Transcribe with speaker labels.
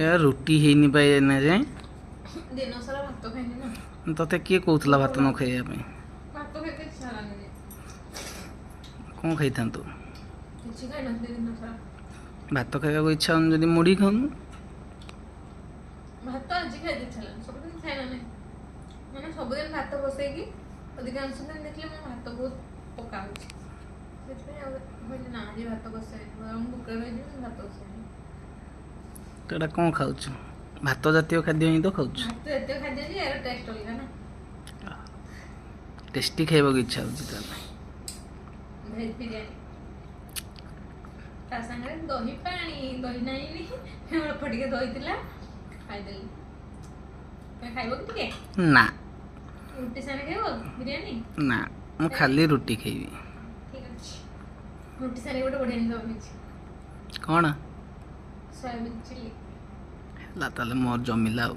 Speaker 1: ଏ ରୁଟି ହେଇନି ପା ଏଇନା ଯାଏଁ।
Speaker 2: ଦିନ ସାରା ଭାତ ଖାଇନି ନା।
Speaker 1: ତତେ କିଏ କହୁଥିଲା ଭାତ ନ ଖାଇବା ପାଇଁ?
Speaker 2: ଭାତ ଖାଇତେ ଇଚ୍ଛା ହେଲାନି।
Speaker 1: କ'ଣ ଖାଇଥାନ୍ତୁ?
Speaker 2: କିଛି ଖାଇନଥିଲି ଦିନ ସାରା।
Speaker 1: ଭାତ ଖାଇବାକୁ ଇଚ୍ଛା ହଉନି ଯଦି ମୁଢ଼ି ଖାଉନୁ।
Speaker 2: ଭାତ ଆଜି ଖାଇତେ ଇଚ୍ଛା ହେଲାନି, ସବୁଦିନ ଖାଏ ନା ନାହିଁ। ମାନେ ସବୁଦିନ ଭାତ ବସେଇକି ଅଧିକାଂଶ ଦିନ ଦେଖିଲେ ମୋ ଭାତ ବହୁତ ପକା ହେଉଛି। ସେଥିପାଇଁ ଆଉ କହିଲି ନା, ଆଜି ଭାତ ବସେଇନି ବରଂ ଭୋକରେ ରହିଯିବି, ମୁଁ ଭାତ ବସେଇନି।
Speaker 1: ତ ଏଇଟା କ'ଣ ଖାଉଛୁ? ଭାତ ଜାତୀୟ ଖାଦ୍ୟ ହିଁ ତ ଖାଉଛୁ।
Speaker 2: ଭାତ ଜାତୀୟ ଖାଦ୍ୟ ଯେ ଏହାର ଟେଷ୍ଟ ଅଲଗା ନା।
Speaker 1: ଟେଷ୍ଟି ଖାଇବାକୁ ଇଚ୍ଛା ହେଉଛି ତାହେଲେ।
Speaker 2: ଭେଜ୍ ବିରିୟାନୀ, ତା ସାଙ୍ଗରେ ଦହି ପାଣି। ଦହି ନାହିଁ, ଅଳ୍ପ ଟିକେ ଦହି ଥିଲା, ଖାଇଦେଲି। ତମେ ଖାଇବ କି ଟିକେ?
Speaker 1: ନା।
Speaker 2: ରୁଟି ସାଙ୍ଗରେ ଖାଇବ ବିରିୟାନୀ?
Speaker 1: ନା, ମୁଁ ଖାଲି ରୁଟି ଖାଇବି।
Speaker 2: ଠିକ ଅଛି। ରୁଟି ସାଙ୍ଗରେ ଗୋଟେ ବଢ଼ିଆ ଜିନିଷ ବନେଇଛି।
Speaker 1: କ'ଣ?
Speaker 2: Soybean chilli.
Speaker 1: ହେଲା ତାହେଲେ, ମୋର ଜମିଲା ଆଉ।